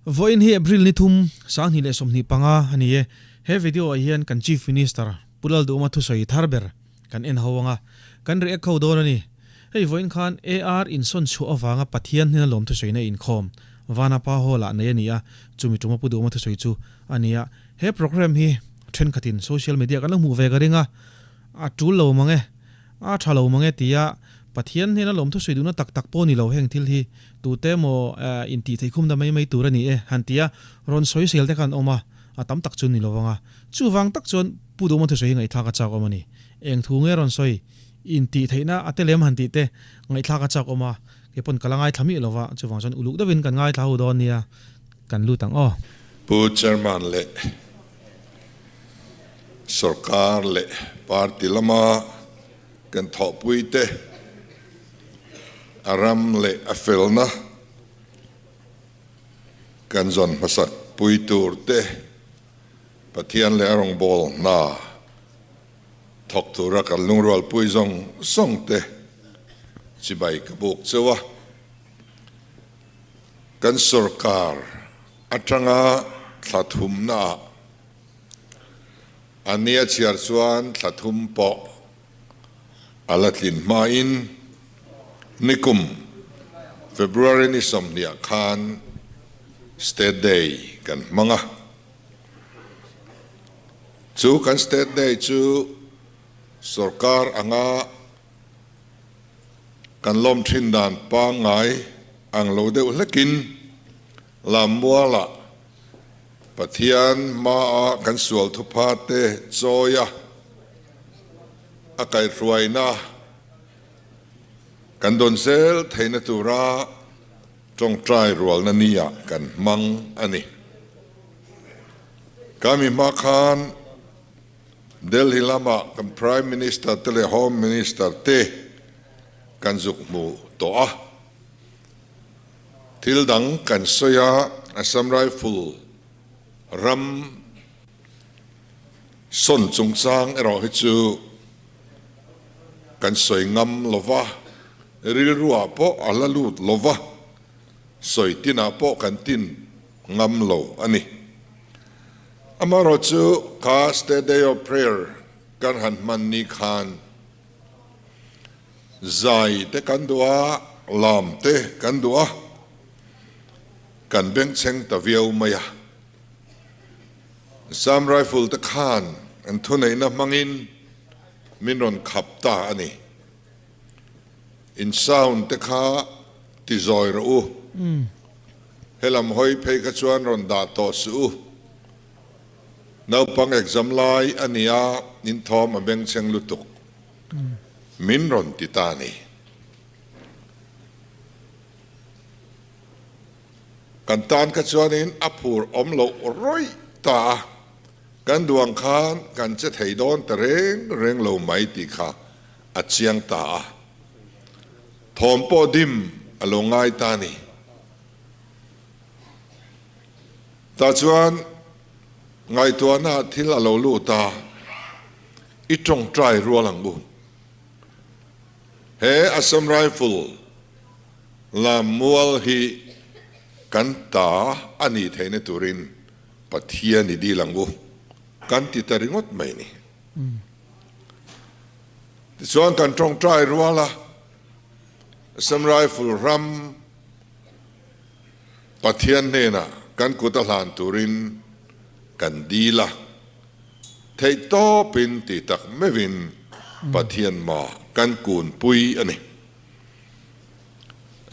Vawiin hi April ni thum, 2025 a ni e. He video ah hian kan Chief Minister Pu Lalduhma thusawi thar ber kan en ho anga kan react ho dawn a ni. Hei vawiin khan AR insawn chhuah avanga Pathian hnena lawm thusawina inkhawm Vanapa Hall ah nei a ni a, chumi tuma Pu Duhma thusawi chu a ni a. He programme hi thenkhatin social media kan lo hmuh ve ka ring a, a tul lo mang e. A tha lo mange tia Pathian hnena lawmthu sawi duhna tak tak pawh ni lo heng thil hi tute emaw intih theih khum da mai mai tur a ni e han tia rawn sawi sel te khan awm a, a tam tak chu ni lo vang a. Chuvang tak chuan Pu Duhma thusawi hi ngaihthlak a chak awm a ni. Eng thu nge rawn sawi intih theihna a telem han tih te ngaihthlak a chak awm a, kei pawn ka la ngaithla miah lo va, chuvang chuan uluk deuhin kan ngaithla ho dawn nia, kan lut ang aw. Pu Chairman leh Sorkar leh party lama kan thawhpuite a ram leh a felna kan zawn hmasak pui tur te, Pathian leh a rawngbâwl hna thawk tura kan lungrualpui zawng zawng te chibai ka buk cheu a. Kan sorkar atanga thla thumnaah A nia chhiar chuan thla thum pawh a la tlin hmain nikum February ni sawmhniah khan State Day kan hmang a. Chu kan State Day chu sorkar anga kan lawm thin dan pangngai ang lo deuh hlekin Lammualah Pathian hmaah kan sual thupha te chawi a, a kaihhruaina kan dawn zel theihna tura tawngtai rualna niah kan hmang a ni. Kami hma khan Delhi lamah kan Prime Minister te leh Home Minister te kan zuk hmu tawh a. Thil dang kan sawi a, Assam Rifle ram sawn chungchang erawh hi chu kan sawi ngam lo va, rilruah pawh a la lut lo va, sawi tinah pawh kan tin ngam lo a ni. Amaherawhchu kha State Day of Prayer kan han hman ni khan, Zai te kan duh a, lam te kan duh a, kan bengchheng ta viau mai a. Assam Rifle te khan an thuneihna hmangin min rawn khap ta a ni. In sound te kha ti zawi rawh u, helam hawi phei kha chuan rawn dah tawh suh u. Naupang exam lai a nia, in thawm a bengchheng lutuk. Min rawn ti ta ni. Kan tan kha chuanin a phur awm loh rawih ta a, kan duang khan kan che thei dawn ta reng reng lo mai tih kha a chiang ta a. Thawm pawh dim a lo ngai ta ni. Tah chuan ngaihtuahna thil a lo lut a. I tawngtai rual ang u. He Assam Rifle lam mual hi kan ta a nih theihna turin Pathian i dil ang u kan ti ta ringawt mai ni. Tichuan kan tawngtai rual a, Assam Rifle ram Pathian hnenah kan kut a hlan turin kan dil a. Theih tawpin ti tak meuhin Pathian ma kan kunpui a ni.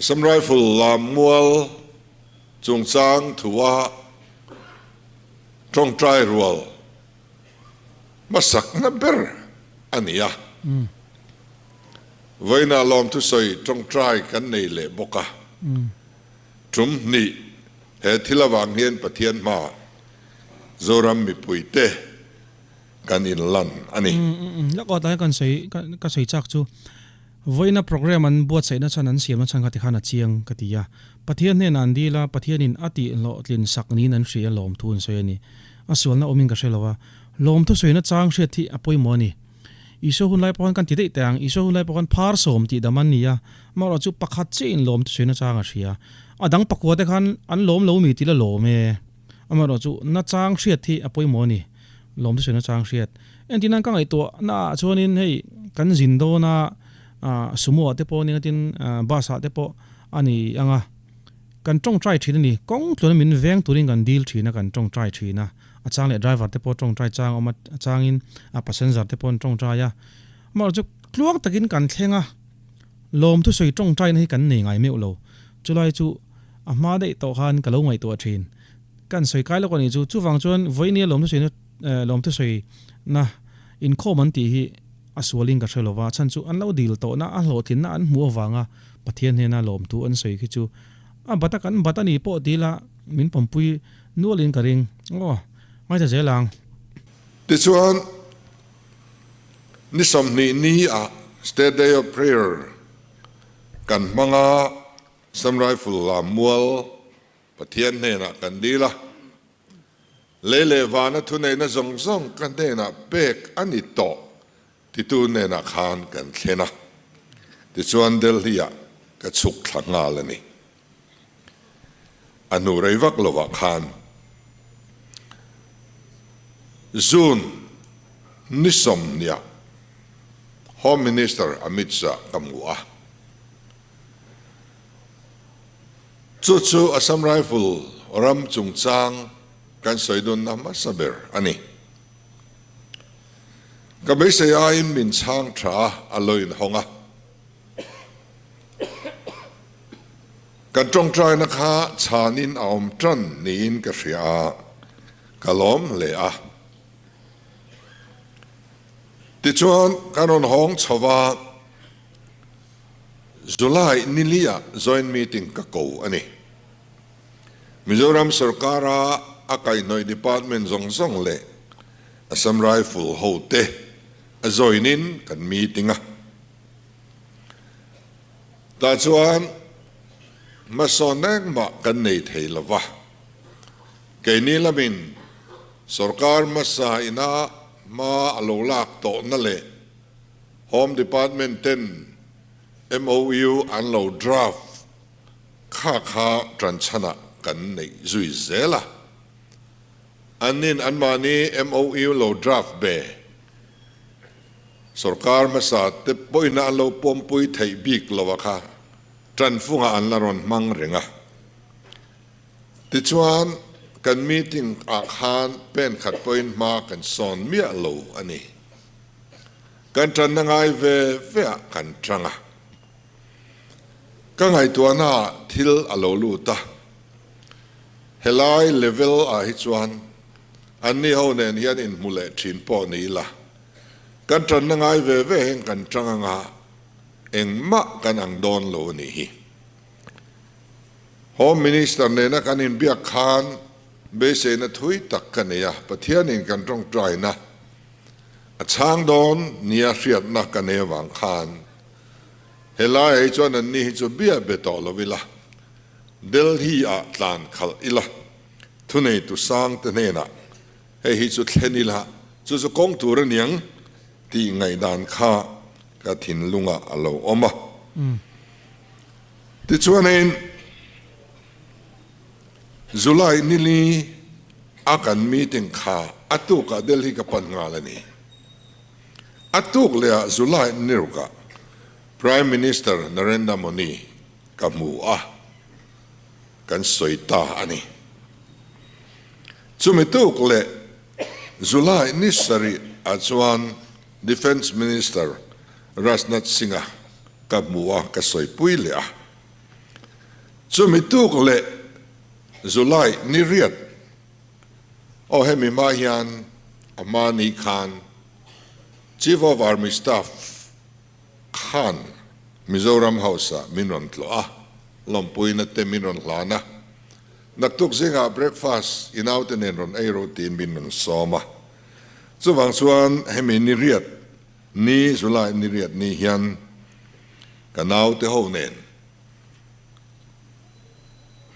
Assam Rifle lam mual chungchang thua tawngtai rual hmasakna ber a ni a. Vawiinah lawmthusawi tawngtai kan nei leh bawk a. Tum hnih he thil avang hian Pathian hmaah Zoram mipuite kan inlan a ni. Lak aw tlai kan sawi ka sawi chak chu vawiina program an buatsaihna chhan an siamna chhan kha tikhan a chiang ka ti a. Pathian hnenah an dil a, Pathianin a tih hlawhtlin sak niin an hria lawmthu an sawi a ni. A sualna awmin ka hre lo a, lawmthu sawina chang hriat hi a pawimawh a ni. Isua hun lai pawh khan kan ti daih teh ang, Isua hun lai pawh khan phar sawm tih dam an ni a, amaherawhchu pakhat chiahin lawmthu sawina chang a hria. A dang pakua te khan an lawm lo mi tila lawm e. Amaherawh chu nachang hriat hi a pawimawh a ni. Lawm te sawi nachang hriat. Entirnan ka ngaihtuah na ah chuanin hei kan zin dawn a sumo ah te pawh nia tin bus ah te pawh a ni ang a. Kan tawngtai thin a ni. Kawng tluan min veng turin kan dil thin a, kan tawngtai thin a. A chang leh driver te pawh tawngtai chang a awm a, a changin a passenger te pawh an tawngtai a. Amaherawh chu tluang takin kan thleng a. Lawm thusawi tawngtaina hi kan nei ngai meuh lo. Chulai chu a hma daih tawh khan ka lo ngaihtuah thin. Kan sawi kai lawk a nih chu. Chuvang chuan vawinia lawm thusawina lawm thusawina inkhawm an tih hi a sualin ka hre lo va, chhan chu an lo dil tawhna a hlawhtlinna an hmuh avanga Pathian hnena lawmthu an sawi khi chu a bat a kan bat a ni pawh ti ila min pawmpui nualin ka ring. Aw, ngaithla zel ang. Tichuan, ni 20 ni ah State Day of Prayer kan hmang a, Assam Rifle lam mual Pathian hnenah kan dil a, lei leh vana thuneihna zawng zawng ka hnenah pek a ni tawh titu hnenah khan kan thlen a, tichuan Delhi-ah ka chhuk thla nghal a ni. A hnu rei vak lovah khan June ni 20ah Home Minister Amit Shah ka hmu a. Chu chu Assam Rifle ram chungchang kan sawi dunna hmasa ber a ni. Ka beisei aiin min chhang tha a lo inhawng a. Kan tawngtaina kha chhanin a awm tan niin ka hria a, ka lawm hle a. Tichuan kan rawn hawng chho va. July nilia joint meeting ka ko a ni. Mizoram sorkara a kaihhnawih department zawng zawng leh Assam Rifle hote a join in kan meeting a. Tah chuan hmasawn engmah kan nei thei lo va. Keini lamin sorkar hmasa ina hma a lo lak tawhna leh Home Department ten MOU an lo draft kha kha tanchhanah kan neih zui zel a. Annin anmahni MOU lo draft ve sorkar hmasa te pawhina an lo pawmpui theih bik lo a kha tanfungah an la rawn hmang reng a. Tichuan kan meeting ah khan pen khat pawhin hma kan sawn miah lo a ni. Kan tanna ngai ve ve ah kan tang a. Ka ngaihtuahna ah thil a lo lut a. Helai level ah hi chuan anni ho nen hian inhmu leh thin pawh ni ila. Kan tanna ngai ve ve heng kan tang anga engmah kan ang dawn lo a nih hi. Home Minister nena kan inbiak khan beiseina thui tak ka nei a, Pathianin kan tawngtaina A chhang dawn nia hriatna ka nei avang khan helaiah hi chuan anni hi chu bia be tawh lo ila, Delhi ah tlan khalh ila, thuneitu sang te hnenah hei hi chu thlen ila, chu chu kawng tur a niang tih ngaihdan kha ka thinlungah a lo awm a. Tichuanin July nili a kan meeting kha a tukah Delhi ka pan nghal a ni. A tuk lehah July nirukah Prime Minister Narendra Modi ka hmu a, kan sawi ta a ni. Chumi tuk leh July ni sarih ah chuan Defence Minister Rajnath Singh-a ka hmu a, ka sawipui leh a. Chumi tuk leh July ni riat aw hemi hma hian a hma ni khan Chief of Army Staff khan Mizoram House ah min rawn tlawh a, lawmpuina te min rawn hlan a, naktuk zingah breakfast i naute nen rawn ei rawh tiin min rawn sawm a. Chuvang chuan hemi ni riat ni July ni riat ni hian ka naute ho nen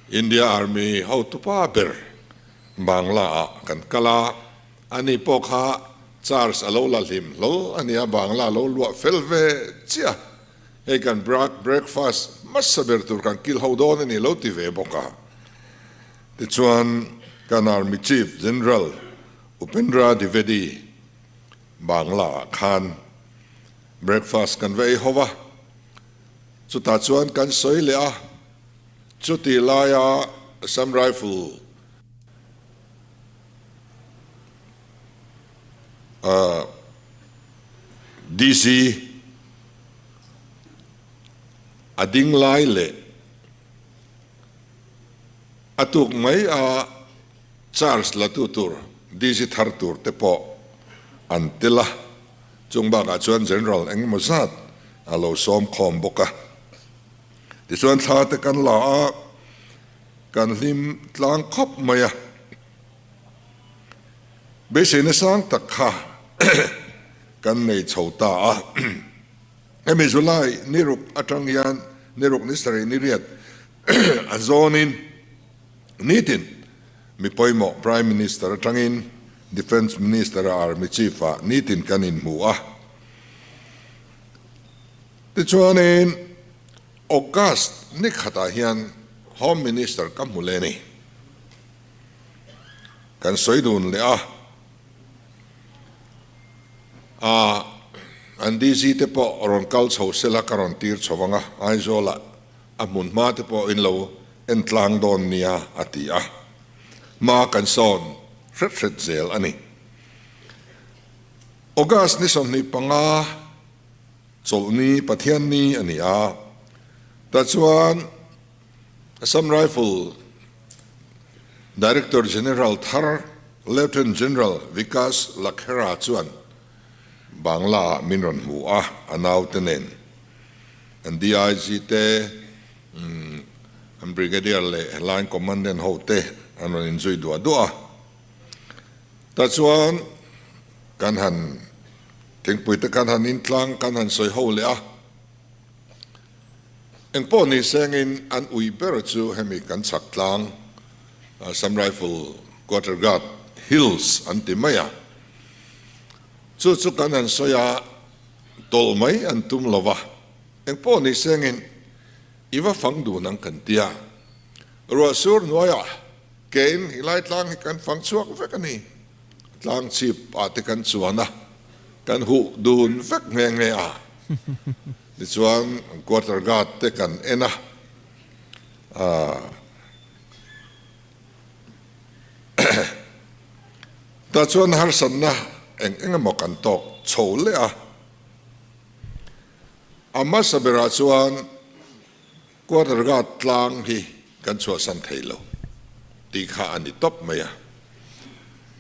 India Army hotupa ber Bangla ah kan kal a, ani pawh kha charge a lo la hlim hlawl a nia, Bangla a lo luah fel ve chiah. Hei kan breakfast hmasa ber tur kan kil ho dawn a ni lo ti ve bawk a. Tichuan kan Army Chief General Upendra Dwivedi Bangla ah khan breakfast kan va ei ho va, chutah chuan kan sawi leh a, chuti laia Assam Rifle DC a ding lai leh a tuk mai a charge la tu tur DC thar tur te pawh an tel a, chung bakah chuan General engemaw zat a lo sawm khawm bawk a. Tichuan thla te kan la a, kan hlim tlang khawp mai a. Beiseina sang tak kha kan nei chho ta a. Hemi July ni ruk atang hian ni ruk ni sarih ni riat a zawnin nitin mi pawimawh Prime Minister atangin Defence Minister a Army Chief ah nitin kan inhmu a. Tichuanin August ni khatah hian Home Minister ka hmu leh a ni. Kan sawi dun leh a, a an DG te pawh rawn kal chho sela ka rawn tir chho vang a, Aizawlah a hmun hma te pawh in lo en tlang dawn nia a ti a, hma kan sawn hret hret zel a ni. August ni 25 Chawlhni Pathianni a ni a, tah chuan Assam Rifle Director General thar Lieutenant General Vikas Lakhera chuan Bangla ah min rawn hmu a, a naute nen an DIG te, an Brigadier leh Line Commandant ho te an rawn inzui duah duah a. Tah chuan kan han thingpui te kan han intlang, kan han sawi ho leh a. Engpawh ni sengin an ui ber chu hemi kan chhak tlang Assam Rifle Quarter Guard Hills an ti mai a, chu chu kan han sawi a, tawlh mai an tum lo va, engpawh ni sengin i va fang dun ang kan ti a, ruah sur hnuaiah kein hi lai tlang hi kan fang chhuak vek a ni, tlang chhip ah te kan chuan a, kan huh dun vek nghe nghe a. Tichuan quarter guard te kan en a, tah chuan harsatna eng eng emaw kan tawk chho leh a. A hmasa berah chuan quarter guard tlang hi kan chhuahsan thei lo tih kha a ni tawp mai a.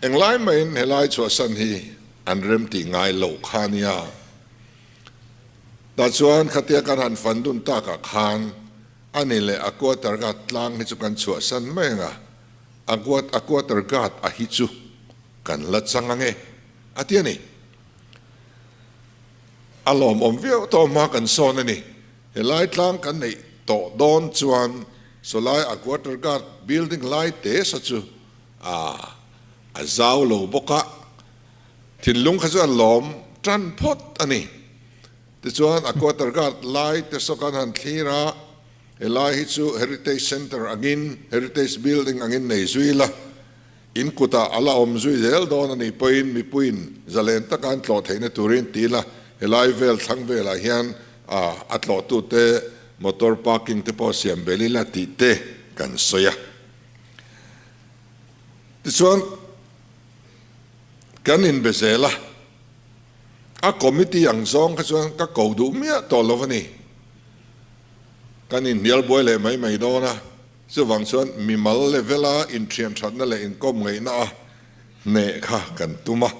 Englai maiin helai chhuahsan hi an remtih ngai loh kha a nia. Tah chuan khatia kan han fan dun takah khan a ni leh a quarter guard tlang hi chu kan chhuahsan mai ang a, a a quarter guard a hi chu kan la chang ang e, a ti a ni. A lawmawm viau tawh hma kan sawn a ni. Helai tlang kan neih tawh dawn chuan sawlai a quarter guard building lai te sa chu a a zau lo bawk a, Thinlung kha chu an lawm tan phawt a ni. Tichuan a quarter guard lai te saw kan han thlir a, he lai hi chu Heritage Centre angin, Heritage Building angin nei zui la, in kutah a la awm zui zel dawn a nih pawhin mipuiin zalen taka an tlawh theihna turin ti ila, he lai vel thlang velah hian a tlawhtute motor parking te pawh siam bel ila tih te kan sawi a. Tichuan. Kan inbe zel a, a committee ang zawng kha chuan ka ko duh miah tawh lo a ni. Kan inhnial buai leh mai mai dawn a, chuvang chuan mimal level a inthian thatna leh inkawm ngaihna a hneh kha kan tum a.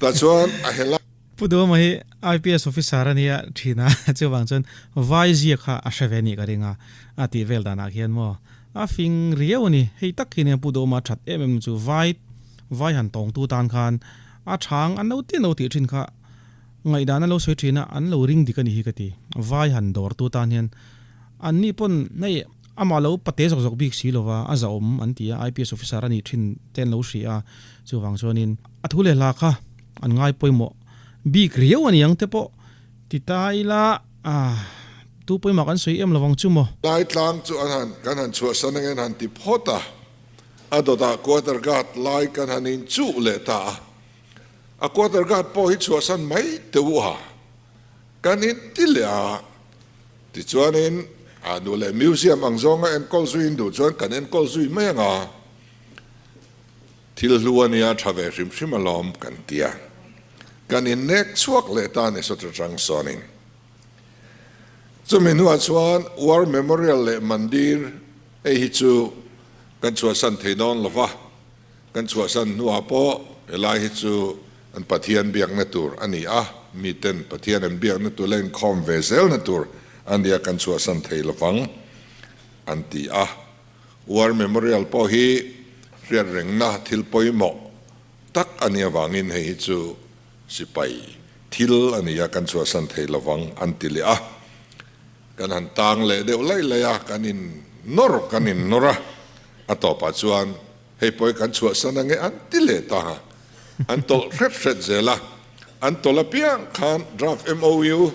Tah chuan a hel a. Pu Duhama hi IPS officer a nia thin a, chuvang chuan vai zia kha a hre ve nih ka ring a, a tih vel danah khian maw a fing riau a ni. Hei tak hi nia Pu Duhama that em em chu vai vai han tawngtu tan khan a chhang an lo ti an lo tih thin kha ngaihdan an lo sawi thin a, an lo ring dik a ni hi ka ti. Vai han dawrtu tan hian an ni pawn hei amah lo pate zawk zawk bik si lova a zahawm an ti a, IPS officer a nih thin te an lo hria a, chuvang chuanin a thu leh hla kha an ngai pawimawh bik riau a ni ang te pawh Ti ta ila, tu pawimah kan sawi em lovang chu maw? Lai tlang chu an han kan han chhuahsan angin han ti phawt a, a dawtah quarter guard lai kan han inchuh leh ta a. A quarter guard pawh hi chhuahsan mai teh u a, kan inti leh a. Tichuanin a nu leh museum ang zawnga enkawl zuiin duh chuan kan enkawl zui mai ang a. Thil hlu a nia tha ve hrim hrim alawm kan ti a, kan innek chhuak leh ta ni sawt atang sawnin. Chumi hnuah chuan War Memorial leh Mandir hei hi chu kan chhuahsan thei dawn lo va, kan chhuahsan hnuah pawh helai hi chu an Pathian biakna tur a ni a, miten Pathian an biakna tur la inkhawm ve zelna tur a nia kan chhuahsan thei lo vang an ti a. War Memorial pawh hi hriatrengna thil pawimawh tak a nih avangin hei hi chu sipai thil a ni a, kan chhuahsan thei lovang an ti leh a. Kan han tang leh deuh laih laih a, kan in nawr kan in nawr a, a tawpah chuan hei pawh hi kan chhuahsan ange an ti leh ta a, an tawlh hret hret zel a, an tawlh apiang khan draft MOU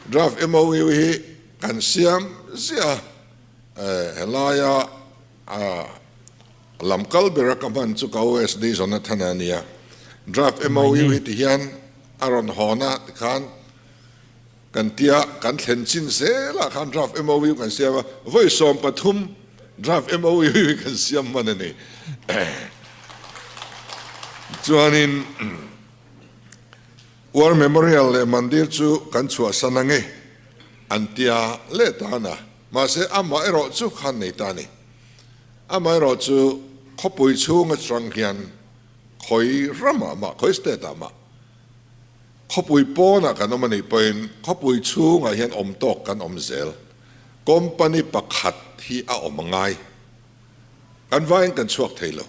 draft MOU hi Kan siam ziah a, helaia lam kal bera ka hman chu ka OSD Jonathan a nia. Draft MOU hi ti hian a rawn hawn a tikhan kan tia kan thlen chin zelah khan draft MOU kan siam a, vawi 13 draft MOU hi kan siam hman a ni. Chuanin. War Memorial leh Mandir chu kan chhuahsan ange an tia leh tan a, mahse amah erawh chu khan nei ta a ni. Amah erawh chu khawpui chhung atang hian khawi ramah mah, khawi state ah mah, khawpui pawnah kan awm a nih pawhin khawpui chhungah hian awm tawk kan awm zel. Company pakhat hi a awm a ngai. Kan vaiin kan chhuak thei lo.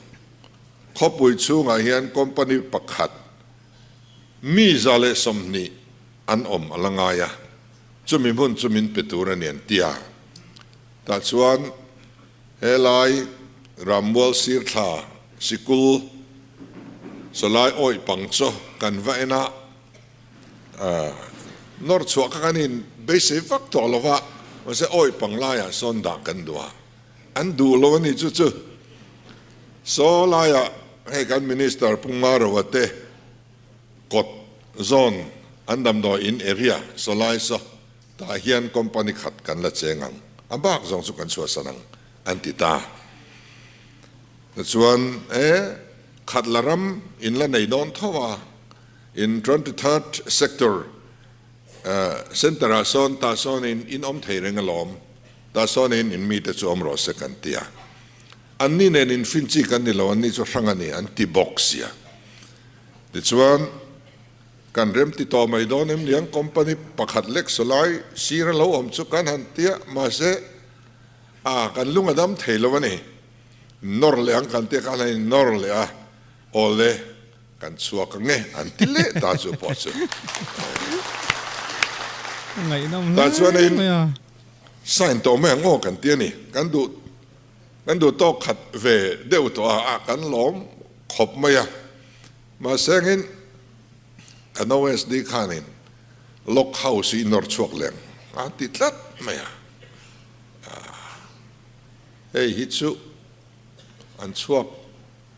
Khawpui chhungah hian company pakhat Mi 120 an awm a la ngai a, chumi hmun chu min pe tur a ni an ti a. Tah chuan helai Rammual Sirthla sikul sawlai awih pang chu kan va en a, nawr chhuah kha kan in beisei vak tawh lo va, mahse awih pang laiah sawn dah kan duh a, an duh lo a ni chu chu. Saw laiah hei kan Minister Pu Ngaroa te kawt zawn an damdawi in area saw lai saw tah hian company khat kan la cheng ang, a bak zawng chu kan chhuahsan ang an ti ta. Tichuan e khat la ram in la nei dawn tho a, in 23rd sector center ah sawn tah sawn in in awm thei reng alawm, tah sawn in in mite chu awm rawh se kan ti a. Anni nen infin chi kan ni lo, anni chu hrang a ni, an ti bawk sia. Tichuan, kan rem ti tawh mai dawn em niang, company pakhat lek sawlai sir a lo awm chu kan han ti a, mahse, a, kan lung a dam thei lo a ni. Nawr leh ang kan ti a, kan han innawr leh a, awle, kan chhuak ang e, an ti leh ta chu pawh chu. Ngaihnawm Tah chuan hle in mai a. sign tawh mai ang aw kan ti a ni, kan duh. Kan duh tawk khat ve deuh tawh a, a kan lawm khawp mai a. Mahse angin kan OSD khanin Lock House hi nawr chhuak leng a ti tlat mai a. Hei hi chu an chhuak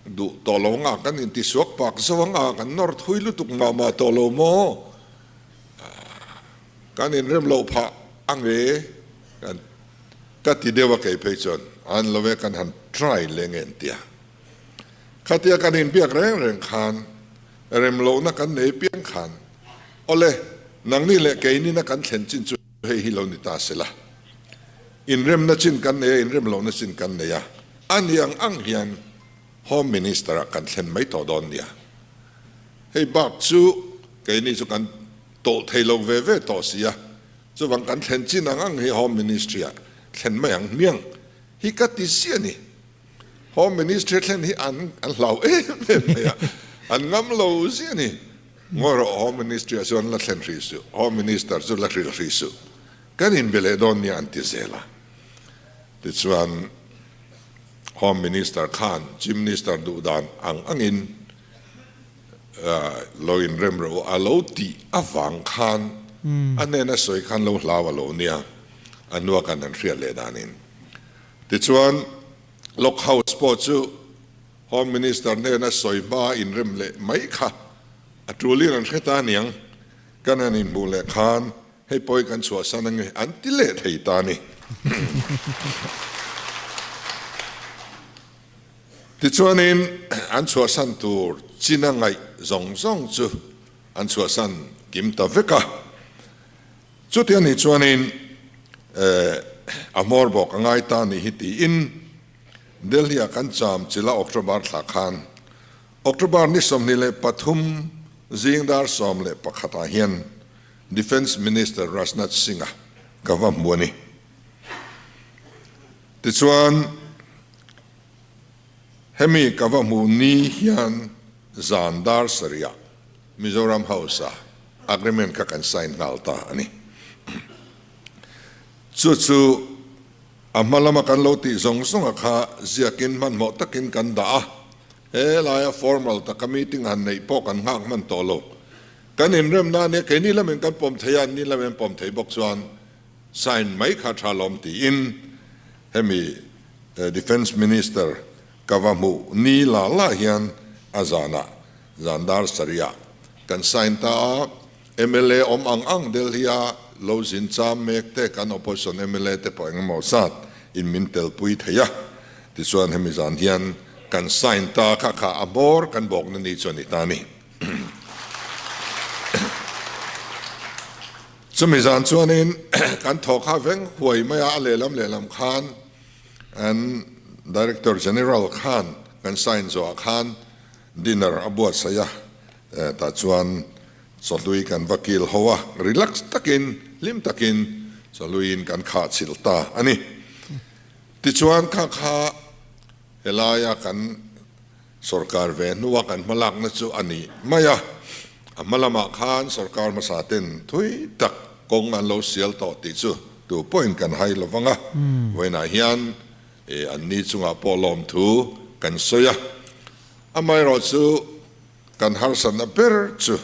duh tawh lo anga kan intisuak pak zo anga kan nawr thui lutuk mah mah tawh lo maw? Kan inrem loh phah ange kan. Ka ti deuh a kei phei chuan an lo e kan han try leh nge an ti a. Khatia kan inbiak reng reng khan rem lohna kan nei piang khan awle nangni leh keinina kan thlen chin chu hei hi lo ni ta se la. Inremna chin kan nei a inrem lohna chin kan nei a, a ni ang ang hian Home Minister ah kan thlen mai tawh dawn nia. Hei bak chu keini chu kan tawlh thei lo ve ve tawh si a. Chuvang kan thlen chin ang ang hi Home Ministry ah thlen mai ang hmiang hi ka ti si a ni. Home Ministry thlen hi an an hlau em em mai a, an ngam lo si a ni. Ngawi rawh Home Ministry ah chuan la thlen hrih suh, Home Minister chu la hrilh hrih suh. Kan inbe leh dawn nia an ti zel a. Tichuan Home Minister khan Chief Minister duh dan ang angin. Lo inrem rawh u a lo tih avang khan a hnena sawi khan lo hlau a lo nia, a hnua kan han hriat leh danin. Tichuan, Lock House pawh chu Home Minister hnena sawi hma inrem leh mai kha a tulin an hre ta aniang, kan han inhmuh leh khan hei pawi kan chhuahsan ange an ti leh thei ta a ni. Tichuanin an chhuahsan tur china ngaih zawng zawng chu an chhuahsan kim ta vek a. Chuti a nih chuanin a hmawr bawk a ngai ta nih hi tiin Delhi-ah kan cham chila October thla khan October ni 23 zing dar 11 ah hian Defence Minister Rajnath Singh-a ka va hmu a ni. Tichuan, hemi ka va hmuh ni hian zan dar sarihah Mizoram House-a agreement kha kan sign nghal ta a ni. Chu chu a hma lama kan lo tih zawng zawnga kha ziakin hmanhmawh takin kan dah a, he laia formal taka meeting han neih pawh kan nghak hman tawh lo. Kan inremna ania keini lamin kan pawm thei a, anni lamin an pawm thei bawk chuan Sign mai kha tha lawm tiin hemi Defence Minister ka va hmuh ni la la hian a zanah zan dar sarihah kan sign ta a, mla awm ang ang Delhi-a lo zin cham mek te kan opposition mla te pawh engemaw zat in min telpui thei a, tichuan hemi zan hian kan sign ta kha kha a hmawr kan bawkna ni chu a ni ta a ni. Chumi zan chuanin kan thaw kha veng huai mai a, a lehlam lehlam khan an Director General khan kan sign zawhah khan dinner a buatsaih a, tah chuan chawhlui kan va kil ho a, relax takin hlim takin chawhluiin kan khah chhilh ta a ni. Tichuan kha kha helaia kan Sorkar ve hnua kan hmalakna chu a ni mai a, a hma lamah khan sorkar hmasa ten thui tak kawng an lo sial tawh tih chu tu pawhin kan hai lo vang a, vawiinah hian an ni chungah pawh lawmthu kan sawi a, amaherawhchu kan harsatna ber chu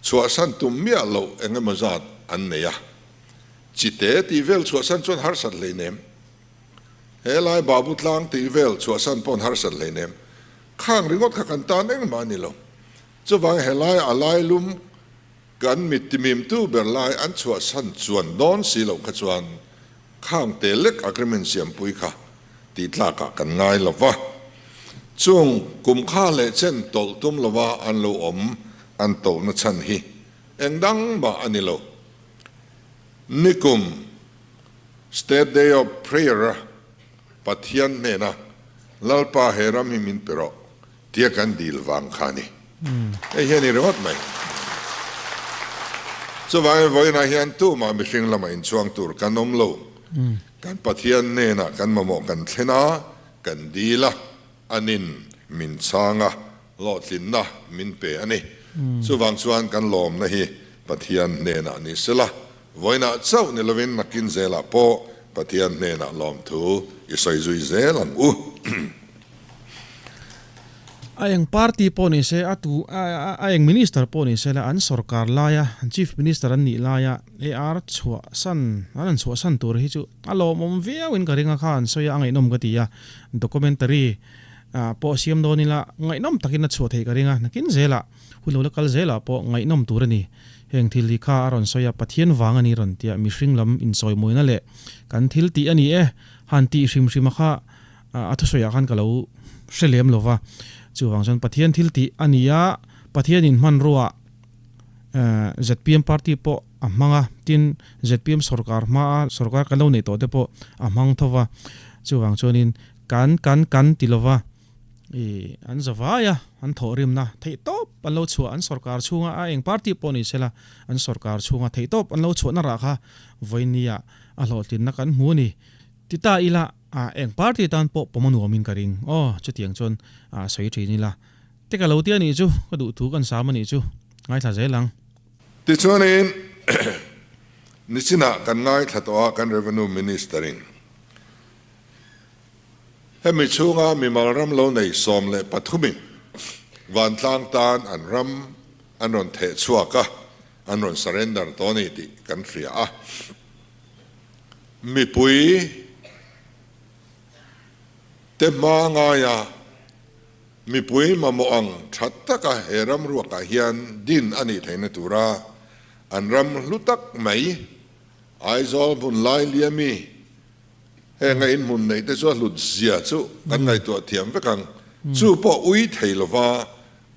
chhuahsan tum miah loh eng emaw zat an nei a, chite tih vel chhuahsan chuan harsat hleinem. He lai Babu tlang tih vel chhuahsan pawn harsat hleinem. Khang ringawt kha kan tan engmah a ni lo. Chuvang he lai a lai lum kan mittimimtu ber lai an chhuahsan chuan dawn si loh kha chuan khang te lek agreement siampui kha tih tlakah kan ngai lo va. Chung kum kha leh chen tawlh tum lova an lo awm an tawlhna chhan hi eng dang mah a ni lo. Nikum. State Day of Prayer a Pathian hnena Lalpa he ram hi min pe rawh tia kan dil vang kha a ni. Hei hi a ni ringawt mai. Chuvangin vawiinah hian tumah mihring lamah inchhuang tur kan awm lo. Kan Pathian hnenah kan mamawh kan thlen a, kan dil a, anin min chhang a, hlawhtlinna min pe a ni. Chuvang chuan kan lawmna hi Pathian hnenah ni sela, vawiinah chauh ni lovin nakin zelah pawh Pathian hnenah lawmthu i sawi zui zel ang u. A eng party pawh ni se, a tu a eng minister pawh ni se la, an sorkar laia, an chief minister an nih laia AR chhuahsan, an han chhuahsan tur hi chu a lawmawm viauin ka ring a kha an sawi a, a ngaihnawm ka ti a, documentary pawh siam dawn ila ngaihnawm takin a chhuah theih ka ring a, nakin zelah. Hun lo la kal zelah pawh ngaihnawm tur a ni. Heng thil hi kha a rawn sawi a, Pathian vang a ni rawn tia mihring lam insawimuina leh kan thil tih a ni e, han tih hrim hrim a kha a thusawiah khan ka lo hre lem lo va. Chuvang chuan Pathian thil tih a ni a, Pathianin hmanrua zpm party pawh a hmang a, tin zpm sorkar hmaa sorkar kan lo neih tawh te pawh a hmang tho va. Chuvang chuanin kan kan kan ti lo va. I an za vai a, an thawhrimna theihtawp an lo chhuah, an sorkar chhunga a eng party pawh ni sela, an sorkar chhunga theihtawp an lo chhuahna rah kha vawinia a hlawhtlinna kan hmu a ni. Ti ta ila, a eng party tan pawh pawm a nuamin ka ring. Aw, chutiang chuan a sawi thin ila. Te ka lo ti a nih chu, ka duhthu kan sam a nih chu, ngaithla zel ang. Tichuanin, nichinah kan ngaithla tawh a, kan Revenue Minister-in Hemi chhunga mimal ram lo nei 13 in Vantlang tan an ram an rawn theh chhuak a, an rawn surrender tawh a ni tih kan hria a. Mipui te hma ngaia mipui mamawh ang tha taka he ram ruakah hian din a nih theihna tura an ram hlu tak mai Aizawl hmun lai liami heng a inhmun neih te chu a hlut zia chu kan ngaihtuah thiam vek ang. Chu pawh ui thei lova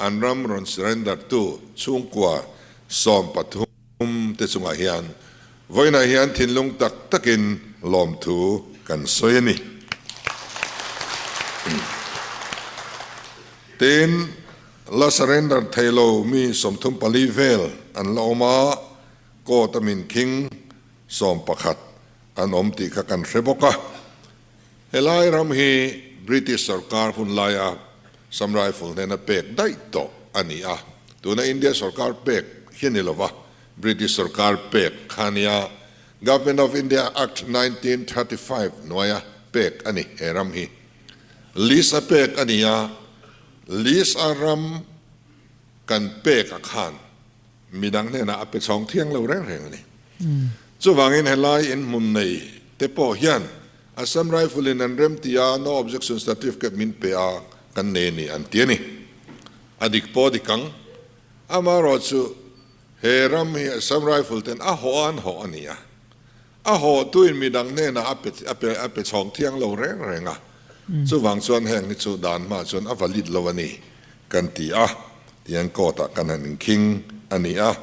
an ram rawn surrender tu chhungkua 13 te chungah hian vawiinah hian thinlung tak takin lawmthu kan sawi a ni. Tin, la surrender thei lo mi 34 vel an la awm a, Court a min khing 11 an awm tih kha kan hre bawk a. Helai ram hi British sorkar hun laia Assam Rifle hnena pek daih tawh a ni a. Tuna India sorkar pek hi a ni lova, British sorkar pek kha a nia. Government of India Act 1935 hnuaia pek a ni he ram hi. Lease a pek a ni a, lease a ram kan pek a khan Midang hnenah a pe chhawng thiang lo reng reng a ni. Chuvangin helai inhmun nei te pawh hian Assam Rifle in an rem ti a, no objection certificate min pe a, kan nei a ni an ti a ni. A dik pawh a dik ang. Amaherawh chu he ram hi Assam Rifle ten a hawh a an hawh a ni a. A hawhtuin midang hnenah a pe a pe a pe chhawng thiang lo reng reng a. Chuvang chuan heng hi chu dan hma chuan a valid lo a ni kan ti a, tiang court ah kan han inkhing a ni a.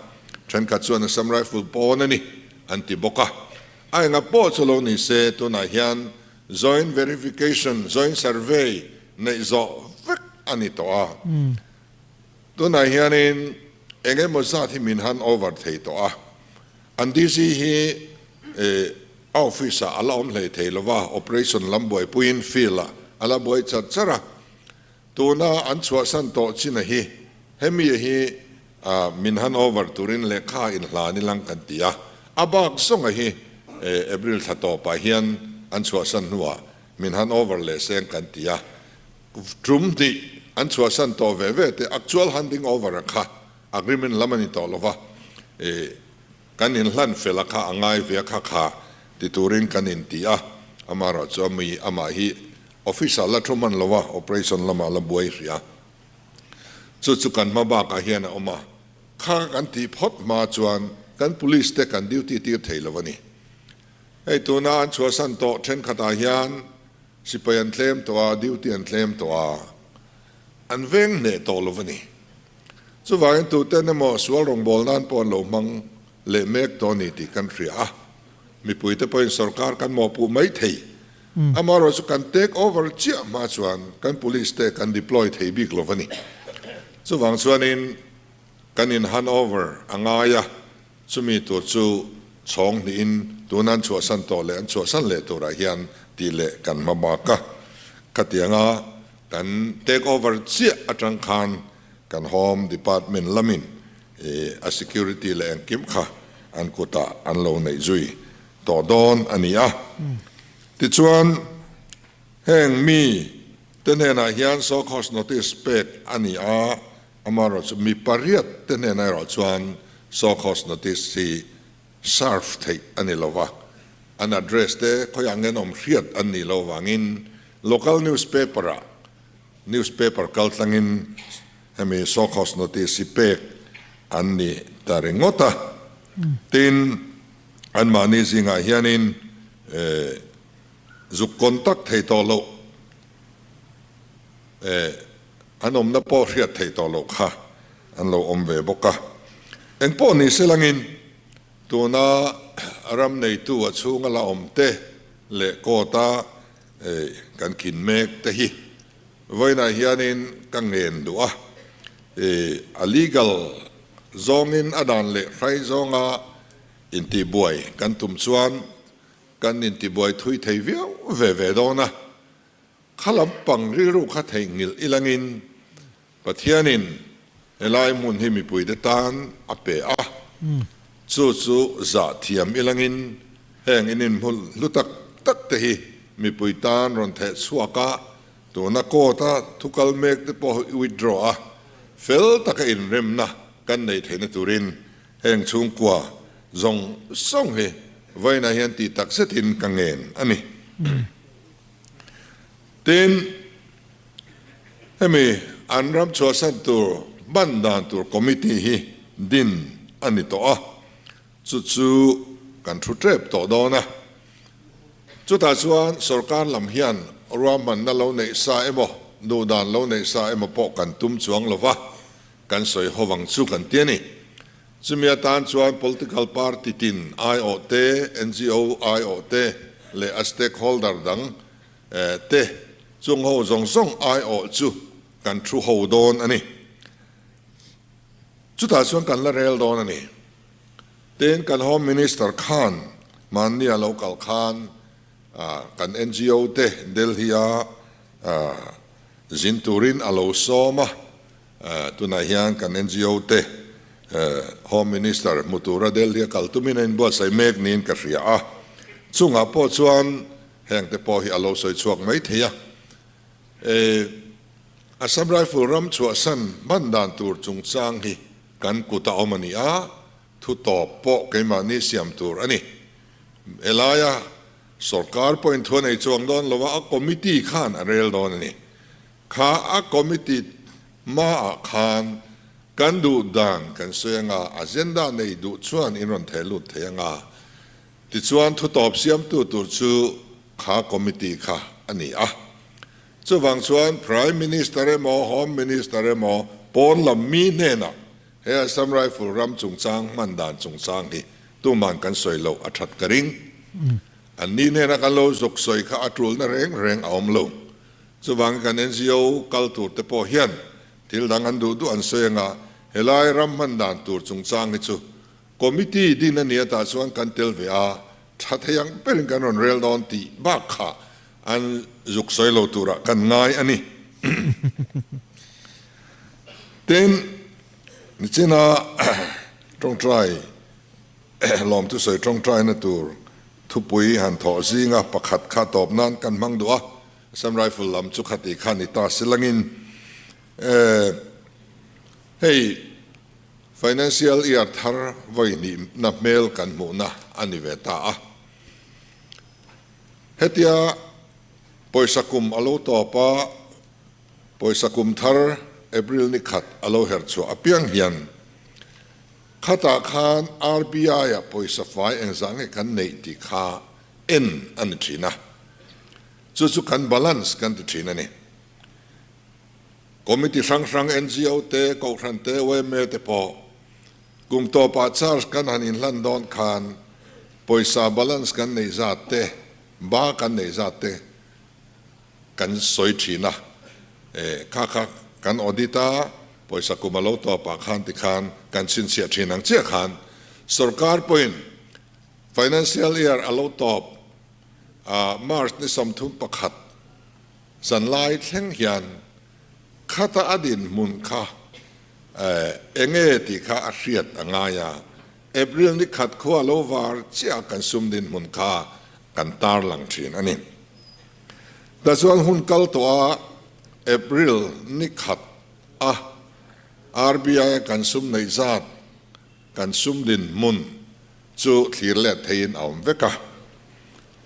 Thenkhat chuan Assam Rifle pawn a ni an ti bawk a. A enga pawh chu lo ni se tunah hian joint verification, joint survey neih zawh vek a ni tawh a. Tunah hianin eng emaw zat hi min han over thei tawh a. An DC hi a office ah a la awm hlei thei lova, operation lam buaipuiin field ah a la buai char char a. Tuna an chhuahsan tawh china hi hemi hi min han over turin lehkha inhlan ilang kan ti a. A bak zawnga hi April thla tawpah hian an chhuahsan hnuah min han over leh seng kan ti a. Tum hnih an chhuahsan tawh ve ve te actual handing over a kha Agreement lam a ni tawh lova, i kan inhlan fel a kha a ngai ve a kha kha ti turin kan inti a, amaherawh chu ami amah hi office ah la thu hman lo a, operation lamah la buai hrih a, chu chu kan hma bakah hian a awm a, kha kan tih phawt hma chuan kan police te kan duty tir thei lo a ni. Hei tuna an chhuahsan tawh thenkhatah hian sipai an tlem tawh a, duty an tlem tawh a, an veng hneh tawh lo a ni. Chuvangin tuten emaw sual rawngbâwl nân pawh an lo hmang leh mêk tawh a ni tih kan hria a, mipuite pawhin sorkar kan mawhpuh mai thei. Amaherawh chu kan take over chiah hma chuan kan police te kan deploy thei bik lo a ni. Chuvang chuanin kan in hand over a ngai a, chumi tur chu chhawng hnihin tuna an chhuahsan tawh leh an chhuahsan leh turah hian tih leh kan hma bak a. Khatianga kan take over chiah atang khan Kan Home Department lamin a security leh engkim kha an kutah an lo neih zui tawh dawn a ni a. Tichuan, heng mi te hnenah hian show cause notice pek a ni a, amaherawh chu mi pariat te hnenah erawh chuan show cause notice hi serve theih a ni lo va, an address te khawiah nge an awm hriat an nih loh vangin local newspaper ah Newspaper kaltlangin hemi show cause notice hi pek an ni ta ringawt a. Tin, anmahni zingah hianin zuk contact thei tawh loh, an awmna pawh hriat theih tawh loh kha an lo awm ve bawk a. Engpawh ni selangin tuna ram neitu a chhunga la awm te leh court-a Hei kan khin mek te hi vawiinah hianin ka ngen duh a, i a legal zawngin a dan leh hrai zawnga intihbuai kan tum chuan kan intibuai thui thei viau ve ve dawn a, kha lampang rilru kha theihnghilh ilangin Pathianin helai hmun hi mipuite tan a pe a, chu chu zah thiam ilangin heng in inhmul hlu tak tak te hi mipui tan rawn theh chhuak a, tuna court a thu kal mek te pawh withdraw a. fel taka inremna kan nei theihna turin heng chhungkua zawng zawng hi vawiinah hian tih tak zetin ka ngen a ni. Tin, hemi an ram chhuahsan tur ban dan tur committee hi din a ni tawh a, chu chu kan thu tep tawh dawn a. Chutah chuan sorkar lam hian ruahmanna lo neih sa emaw, duhdan lo neih sa emaw pawh kan tum chuang lo va, kan sawi ho vang chu kan ti a ni. Chumi atan chuan political party tin aiawh te, NGO aiawh te leh a stakeholder dang te chung ho zawng zawng aiawh chu kan thu ho dawn a ni. Chutah chuan kan la rel dawn a ni. Tin, kan Home Minister khan mahni a lo kal khan kan NGO te Delhi a zin turin a lo sawm a, tunah hian kan NGO te Home Minister hmu tura Delhi a kal tumin a inbuatsaih mek niin ka hria a, chungah pawh chuan heng te pawh hi a lo sawi chhuak mai thei a. Assam Rifle ram chhuahsan hman dan tur chungchang hi kan kut a awm a ni a, thu tawp pawh keimahni siam tur a ni. Helaia sorkar pawhin thu a nei chuang dawn lo a, a committee khan a rel dawn a ni. Kha a committee hmaah khan kan duh dan kan sawi anga, agenda nei duh chuan in rawn theh lut thei anga, tichuan thu tawp siamtu tur chu kha committee kha a ni a. Chuvang chuan Prime Minister emaw Home Minister emaw pawn lam mi hnenah he Assam Rifle ram chungchang hman dan chungchang hi tuman kan sawi loh a that ka ring. An ni hnena kan lo zuk sawi kha a tulna reng reng a awm lo. Chuvangin kan NGO kal tur te pawh hian thil dang an duh duh an sawi anga helai ram hman dan tur chungchang hi chu Committee din a nia tah chuan kan tel ve a, tha thei ang berin kan rawn rel dawn tih bak kha an zuk sawi lo turah kan ngai a ni. Tin, nichina tawngtai lawmthu sawi tawngtaina tur thupui han thawh zinga pakhat kha tawp nan kan hmang duh a, Assam Rifle lam chu khati kha ni ta silangin hei Financial Year thar vawi hnihna hmel kan hmuhna a ni ve ta a. Hetia pawisa kum a lo tawp a, pawisa kum thar April ni khat a lo her chhuah apiang hian khatah khan RBI-ah pawisa fai engzah nge kan neih tih kha en a ni thin a. Chu chu kan balance kan ti thin a ni. Committee hrang hrang, NGO te, Kohhran te, yma te pawh kum tawpah charge kan han inhlan dawn khan pawisa balance kan neih zat te, ba kan neih zat te kan sawi thin a. Kha kha kan audit a, pawisa kum a lo tawpah khan tikhan kan chhinchhiah thin ang chiah khan sorkar pawhin financial year a lo tawp a, March ni 31, Zanlai thleng hian khata a dinhmun kha enge tih kha a hriat a ngai a, April ni khat khua lo var chiah kan sum dinhmun kha kan tarlang thin a ni. Tichuan hun kal tawh a April ni khat a RBI a kan sum neih zat kan sum dinhmun chu thlir let theiin a awm vek a.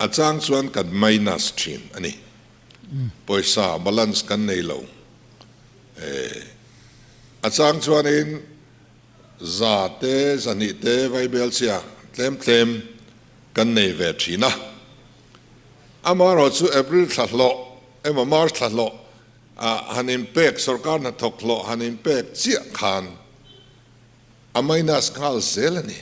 A chang chuan kan minus thin a ni. Pawisa balance kan nei lo. A chang chuanin za te, zahnih te vaibel chia tlem tlem kan nei ve thin a. Amaherawh chu April thla hlawh emaw March thla hlawh ah han inpek, sorkar hnathawk hlawh han inpek chiah khan a minus nghal zel a ni.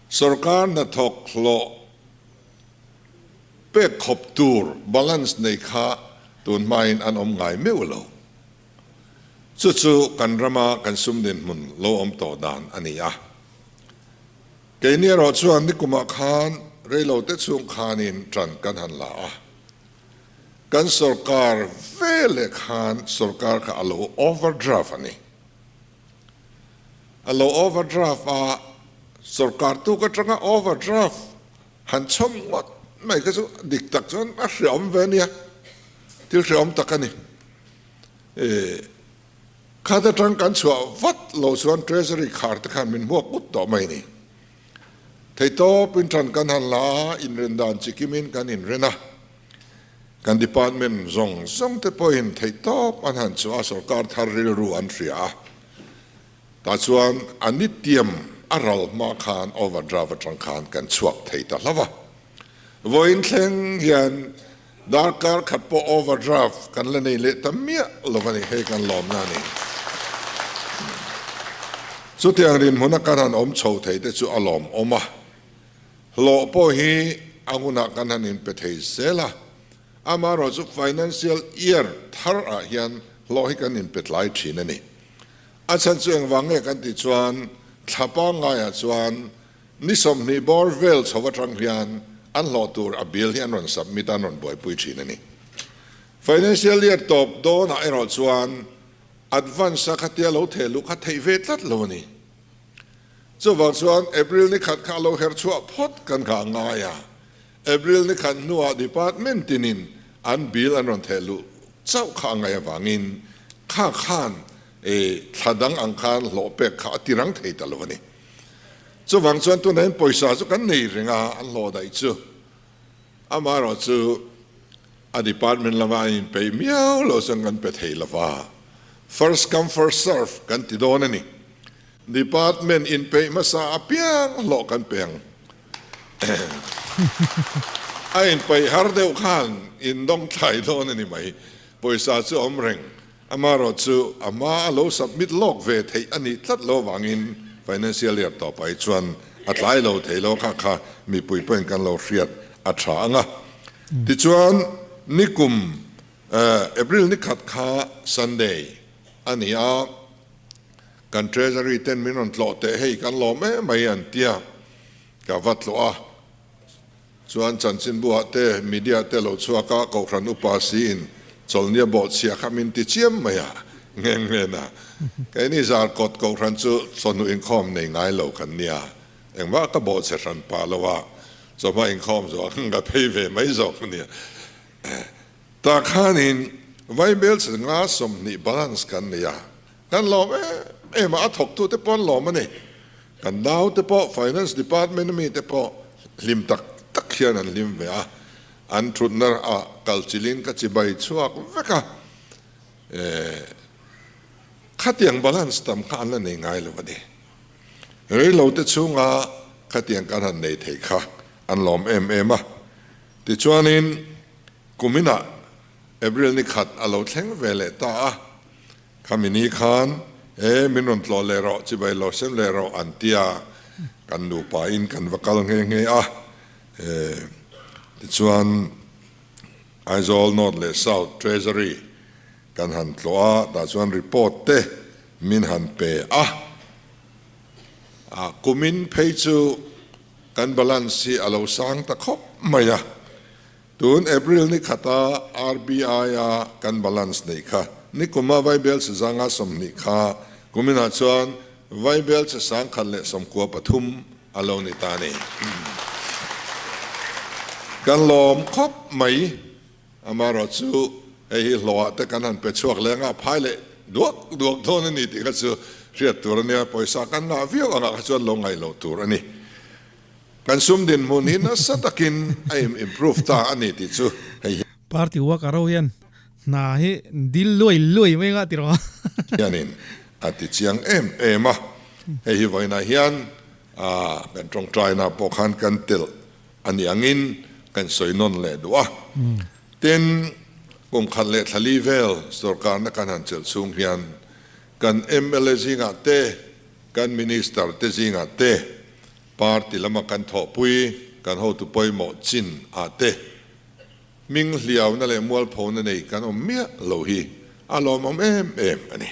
Sorkar hnathawk hlawh pek khawp tur balance nei kha tun hmain an awm ngai meuh lo. Chu chu kan rama kan sum dinhmun lo awm tawh dan a ni a. Keini erawh chuan nikumah khan reilote chhung khanin ṭan kan han la a. Kan sorkar veleh khan sorkar kha a lo overdraft a ni. A lo overdraft a, sorkar tuk atanga overdraft han chhawm ngawt mai kha chu dik tak chuan a hreawm ve a nia, thil hreawm tak a ni. E khat atang kan chhuah vat lo chuan Treasury khar te khan min hmuak ut tawh mai ni. Theihtawp in tan kan han la a, inren dan chi kimin kan inren a. Kan department zawng zawng te pawhin theihtawp an han chhuah a, sorkar thar rilru an hria a. Tah chuan a nitiam a ral hma khan overdraft atang khan kan chhuak thei ta hlauh a. Vawiin thleng hian darkar khat pawh overdraft kan la nei leh ta miah lo a ni, hei kan lawmna a ni. Chutiang rinhmuna kan han awm chho thei te chu a lawmawm a, hlawh pawh hi a hunah kan han inpe thei zel a, amaherawhchu financial year thar ah hian hlawh hi kan inpe tlai thin a ni. A chhan chu engvang nge kan tih chuan thla pangaiah chuan Ni 20 bawr vel chho atang hian an hlawh tur a bill hi an rawn submit a, an rawn buaipui thin a ni. Financial year tawp dawnah erawh chuan advance a khatia lo theh luh kha theih ve tlat lo a ni. Chuvang chuan April ni khat kha a lo her chhuah phawt kan kha a ngai a, April ni khat hnuah department tinin an bill an rawn theh luh chauh kha a ngaih avangin kha khan thla dang ang khan hlawh pek kha a ti rang thei ta lo a ni. Chuvang chuan tunah hian pawisa chu kan nei reng a, an hlawh daih chu. Amaherawh chu a department lama an inpeih miau lo chuan kan pe thei lo va. First come first serve kan ti dawn a ni. Department inpeih hmasa apiang hlawh kan pe ang. A inpeih har deuh khan indawng thlai dawn a ni mai. Pawisa chu a awm reng. Amaherawh chu a hma a lo submit lawk ve theih a nih tlat lo avangin financial year tawpah hi chuan a tlai lo thei lo kha kha mipui pawhin kan lo hriat a tha ang a. Tichuan nikum April ni khat kha Sunday a ni a, kan Treasury ten min rawn tlawh teh hei kan lawm em mai an tia ka va tlawh a. Chuan chanchinbuah te, media te lo chhuak a, Kohhran upa siin chawlhnia bawhchhia kha min ti chiam mai a, ngheng nghen a. Keini Zarkawt Kohhran chu chawhnu inkhawm nei ngai lo kan nia, engmah ka bawhchhe hran pah lo a, chawhma inkhawm zawh ang ka phei ve mai zawk a nia. Tah khanin Vaibel chi nga 20 balance kan nei a, kan lawm em em a, a thawktute pawh an lawm a ni. Kan naute pawh Finance Department ami te pawh hlim tak tak hian an hlim ve a, an thutna ah kal chilin ka chibai chhuak vek a, eh khatiang balance tam kha an la nei ngai lo a ni. Reilo te chhunga khatiang kan han nei thei kha an lawm em em a, tichuanin kuminah April ni khat a lo thleng ve leh ta a, Khami ni khan, E, min rawn tlawh leh rawh, chibai lo sem leh rawh an ti a, kan nupa in kan va kal nghe nghe a. E, tichuan Aizawl North leh South Treasury kan han tlawh a, tah chuan report te min han pe a. A, kumin phei chu kan balance hi a lo sang ta khawp mai a. Tun April ni khata RBI-a kan balance neih kha nikuma Vaibel che zanga 20 kha kuminah chuan Vaibel che 193 a lo ni ta a ni. Kan lawm khawp mai, amaherawh chu hei hi hlawhah te kan han pe chhuak leh anga phai leh duak duak dawn a ni tih kha chu hriat tur a nia, pawisa kan ngah viau angah kha chuan lo ngaih loh tur a ni. Kan sum dinhmun hi nasa takin a im improve ta a ni tih chu hei hi. Party worker ho hian hna hi dil luai luai mai ngah tiraw. Hianin a ti chiang em em a, hei hi vawiinah hian kan tawngtaina pawh khan kan telh a ni angin kan sawi nawn leh duh a. Tin, kum khat leh thla li vel sorkarna kan han chelh chhung hian kan mla zingah te, kan minister te zingah te, Party lama kan thawhpui, kan hotu pawimawh chin ah te hming hliauna leh mualphona nei kan awm miah lo hi a lawmawm em em a ni.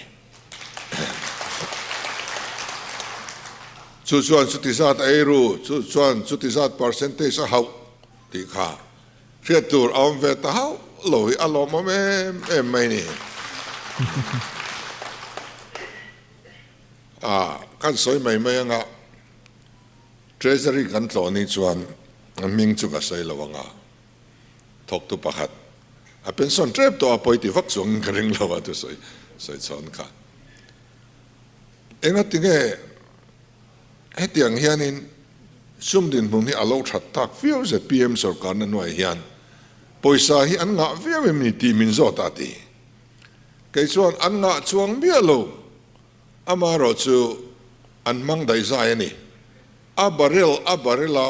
Chu chuan chuti zat a eiru, chu chuan chuti zat percentage a hauh tih kha hriat tur a awm ve ta hauh lo hi a lawmawm em em mai ni. A, kan sawi mai mai anga Treasury kan tlawh ni chuan a hming chu ka sawi lo anga thawktu pakhat. A pension tep tawh a pawi ti vak chuangin ka ring lo a thusawi sawi chhawn kha. Engatinge hetiang hianin sum dinhmun hi a lo that tak viau zpm sorkarna hnuaiah hian pawisa hi an ngah viau em ni tih min zawt a ti. Kei chuan an ngah chuang miah lo, amaherawhchu an hmang daihzai a ni. A barrel a barrel a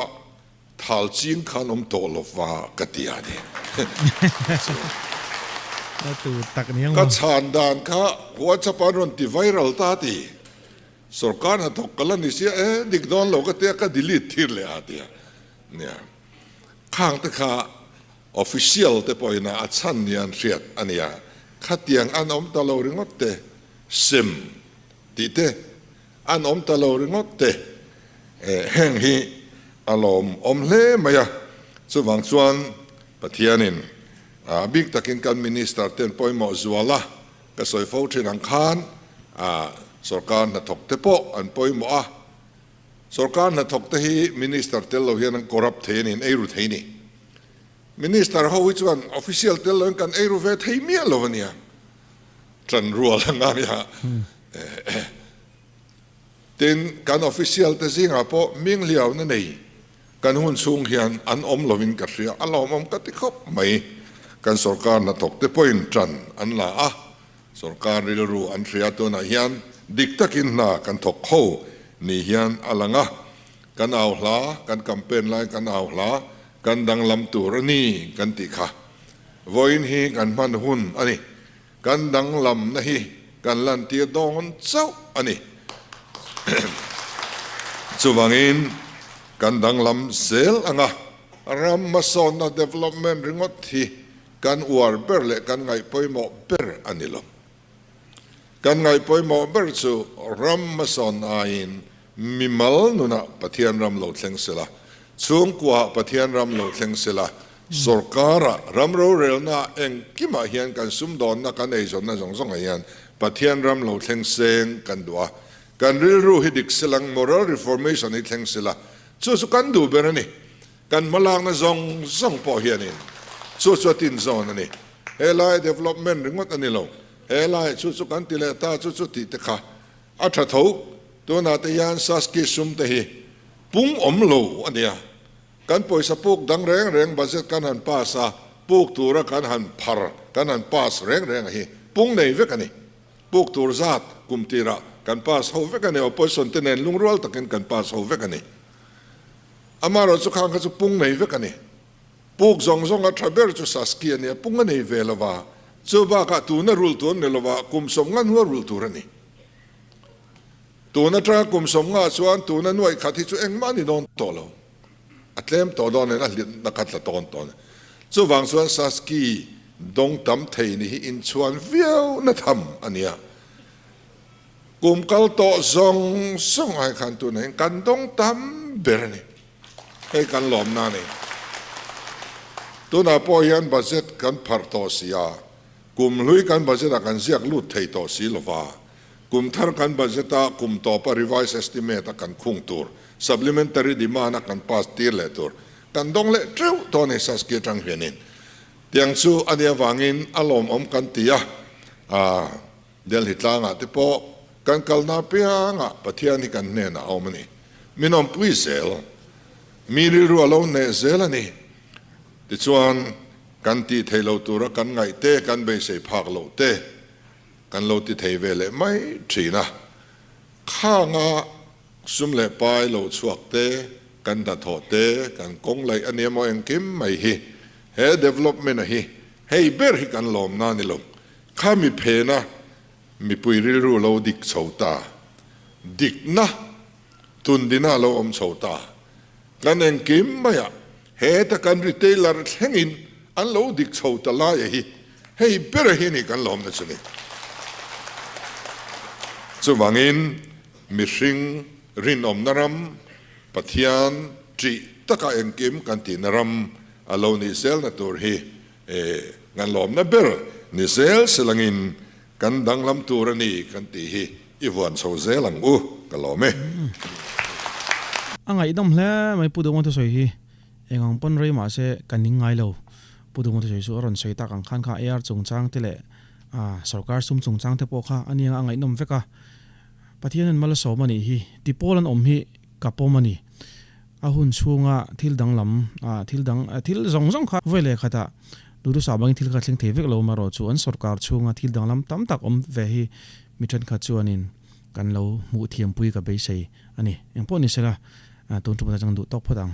Thal ching khan awm tawh lo va ka ti a ni. Ka chhan dan kha WhatsApp an rawn ti viral ta ti. Sorkar hnathawk ka la ni sia e, dik dawn lo ka tia ka delete thir leh a tia. Nia. Khang te kha official te pawhin a chhan ni an hriat a nia. Khatiang an awm ta lo ringawt te sem tih te An awm ta lo ringawt te. Heng hi a lawm awm hle mai a, chuvang chuan Pathianin a bik takin kan Minister ten pawimawh zual a, ka sawi fo thin ang khan sorkar hnathawk te pawh an pawimawh a, sorkar hnathawk te hi Minister tel lo hian an corrupt thei a ni, an eiru thei a ni. Minister ho hi chuan official tel loin kan eiru ve thei miah lo a nia. Ṭan rual a ngai a. Tin, kan official te zingah pawh minghliauna nei kan hun chhung hian an awm lovin ka hria, a lawmawm ka ti khawp mai. Kan sorkar hnathawk te pawhin ṭan an la a, sorkar rilru an hria tunah hian dik takin hna kan thawk ho ni hian a lang a. Kan au hla, kan campaign lai kan au hla, kan danglam tur a ni kan tih kha. Vawiin hi kan hman hun a ni. Kan danglamna hi kan lantir dawn chauh a ni. Chuvangin kan danglam zel anga ram hmasawnna, development, ringawt hi kan uar ber leh kan ngaih pawimawh ber a ni lo. Kan ngaih pawimawh ber chu ram hmasawn aiin mimal nunah Pathian ram lo thleng sela, chhungkuaah Pathian ram lo thleng sela, Sorkara ram rorelna engkimah hian kan sumdawnna kan eizawnna zawng zawngah hian Pathian ram lo thleng seng kan duh a, kan rilru hi dik silang moral reformation hi thleng sila chu chu kan duh ber a ni. Kan hmalakna zawng zawng pawh hianin chu chu a tin zawn a ni. Helai development ringawt a ni lo, helai chu chu kan ti leh ta chu chu tih te kha a tha tho. Tunah te hian Saski sum te hi pung awm lo a nia. Kan pawisa puk dang reng reng budget kan han pass a, puk tura kan han phar, kan han pass reng reng a hi pung nei vek a ni. Puk tur zat kum tirah kan pass ho vek a ni, opposition te nen lungrual takin kan pass ho vek a ni. Amaherawh chu khang kha chu pung nei vek a ni. Puk zawng zawng a tha ber chu Saski a ni a, pung a nei ve lova, chu bakah tuna rul tur a ni lova, kum 50 hnua rul tur a ni. Tun atanga kum 50 chuan tuna nuaih khat hi chu engmah a ni dawn tawh lo. A tlem tawh dawn nen a hlitna kha tla tawn tawh a ni. Chuvang chuan Saski dawng tam thei ni hi inchhuan viau na tham a nia. Kum kal tawh zawng zawng ai khan tunah hian kan dawng tam ber a ni. Hei kan lawmna a ni. Tunah pawh hian budget kan pharh tawh si a, kum hlui kan budget ah kan ziak lut thei tawh si lova, Kum thar kan budget a kum tawp a revised estimate a kan khung tur, supplementary demand a kan pass tir leh tur kan dawng leh teuh tawh a ni Saski atang hianin. Tiang chu a nih avangin a lawmawm kan ti a, Delhi tlangah te pawh kan kalna apiangah Pathian hi kan hnenah a awm a ni. Min awmpui zel, mi rilru a lo hneh zel a ni. Tichuan kan tih theih loh tura kan ngaih te, kan beisei phak loh te, Kan lo ti thei ve leh mai thin a, khanga sum leh pai lo chhuak te, kan hnathawh te, kan kawng laih a nia maw engkim mai hi he development a hi hei ber hi kan lawmna a ni lo. Kha mi phena mipui rilru lo dik chho ta, dikna tundina lo awm chho ta, kan engkim maiah heta kan retailer thlengin an lo dik chho ta lai a hi Hei ber hi ni kan lawmna chu ni. Chuvangin mihring rinawmna ram, Pathian ṭih taka engkim kan tihna ram a lo nih zelna tur hi kan lawmna ber ni zel silangin kan danglam tur a ni kan tih hi i vuan chho zel ang u, ka lawm e. A ngaihdam hle mai Pu Dawngawng thusawi hi. Eng ang pawn rei mahse ka ning ngai lo. Pu Duhma thusawi chu a rawn sawi tak ang khan kha AR chungchang te leh sorkar sum chungchang te pawh kha a nia a ngaihnawm vek a. Pathianin mal a sawm a nih hi. Tipawl an awm hi ka pawm a ni. A hun chhunga thil danglam, thil dang, thil zawng zawng kha vawi leh khatah duhthusah bangin thil kha thleng thei vek lo marawh chu an sorkar chhunga thil danglam tam tak awm ve hi mi thenkhat chuanin kan lo hmuh thiampui ka beisei a ni. Engpawh ni sela, tun ṭum atang duh tawk phawt ang.